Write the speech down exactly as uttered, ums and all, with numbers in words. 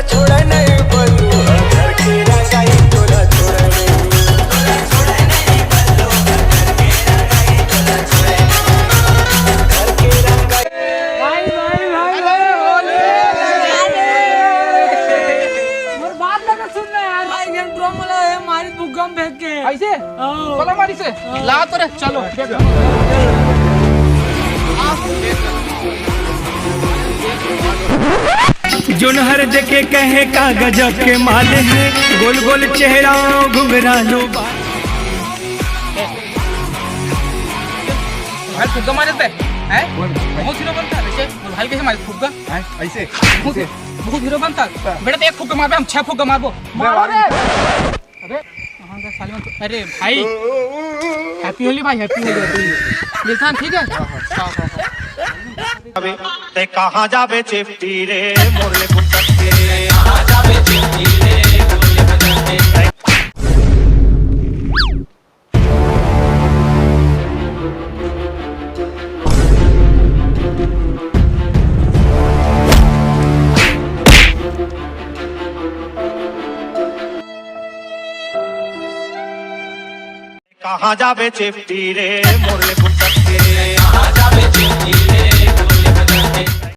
छोड़े नहीं बलुआ घर के रंगाई तोला छोड़े नहीं। घर के रंगाई। भाई, भाई, भाई, भाई। मोर बात ला तो सुन ना यार। भाई, ये ड्रम वाला है, मारी फुग्गा में फेंक के। ऐसे? हाँ। वाला मारी से? हाँ। ला तो रे, चलो। जोनहर देखे कहे का गजब के माल है, गोल गोल चेहरा, घुघरालू बाल। भाई फुग्गा मारे थे, हैं? बहुत हीरो बनता है वैसे। और भाई कैसे मारे फुग्गा? हैं? ऐसे? बहुत, ऐसे? बहुत हीरो बनता है। हाँ। बेटा तो एक फुग्गा मारबे, हम छह फुग्गा मारबो। मैं मारो मार रे। अबे, कहाँ गया साले में तो? अरे भाई, हैप्पी होली भाई, हैप्पी होली, हैप्पी होली। दिलशान, ठीक है? हाँ, हाँ, हाँ। अबे, ते कहाँ जाबे चिफ्टी रे, मोर ले बुचक के। कहाँ जाबे चिफ्टी रे, मोर ले बुचक के।